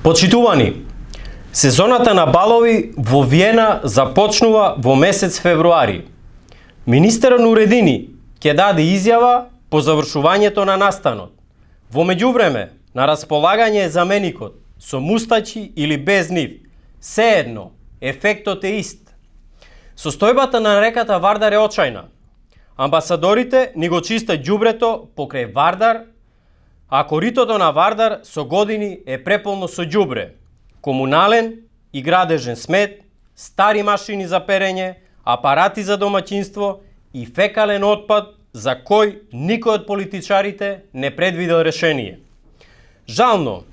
Почитувани, сезоната на балови во Виена започнува во месец февруари. Министерот на уредини ќе даде изјава по завршувањето на настанот. Во меѓувреме, на располагање е заменикот со мустачи или без нив. Сеедно, ефектот е ист. Состојбата на реката Вардар е очајна. Амбасадорите ни го чистат ѓубрето покрај Вардар, а коритото на Вардар со години е преполно со ѓубре, комунален и градежен смет, стари машини за перење, апарати за домаќинство и фекален отпад за кој никој од политичарите не предвидел решение. Жално,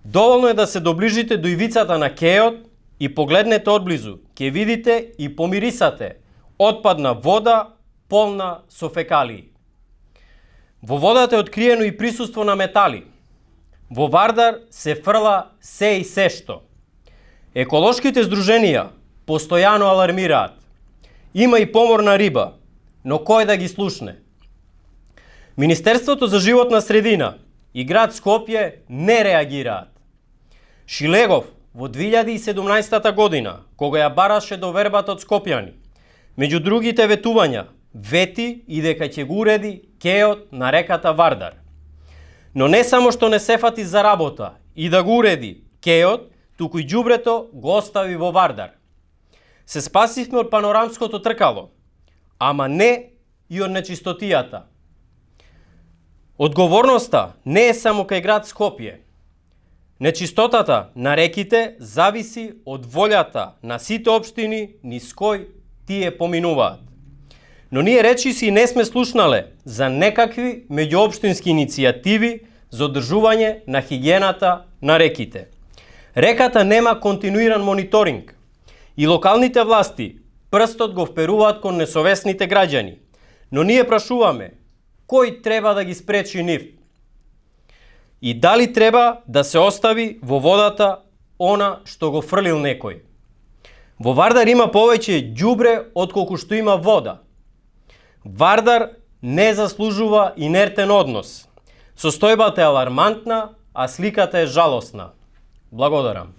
доволно е да се доближите до ивицата на кејот и погледнете одблизу, ќе видите и помирисате отпадна вода полна со фекалии. Во водата е откриено и присуство на метали. Во Вардар се фрла се и се што. Еколошките здруженија постојано алармираат. Има и поморна риба, но кој да ги слушне? Министерството за животна средина и град Скопје не реагираат. Шилегов во 2017 година, кога ја бараше довербата од скопјани, меѓу другите ветувања, вети и дека ќе го уреди кејот на реката Вардар. Но не само што не се фати за работа и да го уреди кејот, туку и ѓубрето го остави во Вардар. Се спасивме од панорамското тркало, ама не и од нечистотијата. Одговорноста не е само кај град Скопје. Нечистотата на реките зависи од волјата на сите општини низ кој тие поминуваат. Но ние речиси не сме слушнале за некакви меѓуопштински иницијативи за одржување на хигиената на реките. Реката нема континуиран мониторинг и локалните власти прстот го вперуваат кон несовесните граѓани. Но ние прашуваме, кој треба да ги спречи нив? И дали треба да се остави во водата она што го фрлил некој? Во Вардар има повеќе ѓубре отколку што има вода. Вардар не заслужува инертен однос. Состојбата е алармантна, а сликата е жалосна. Благодарам.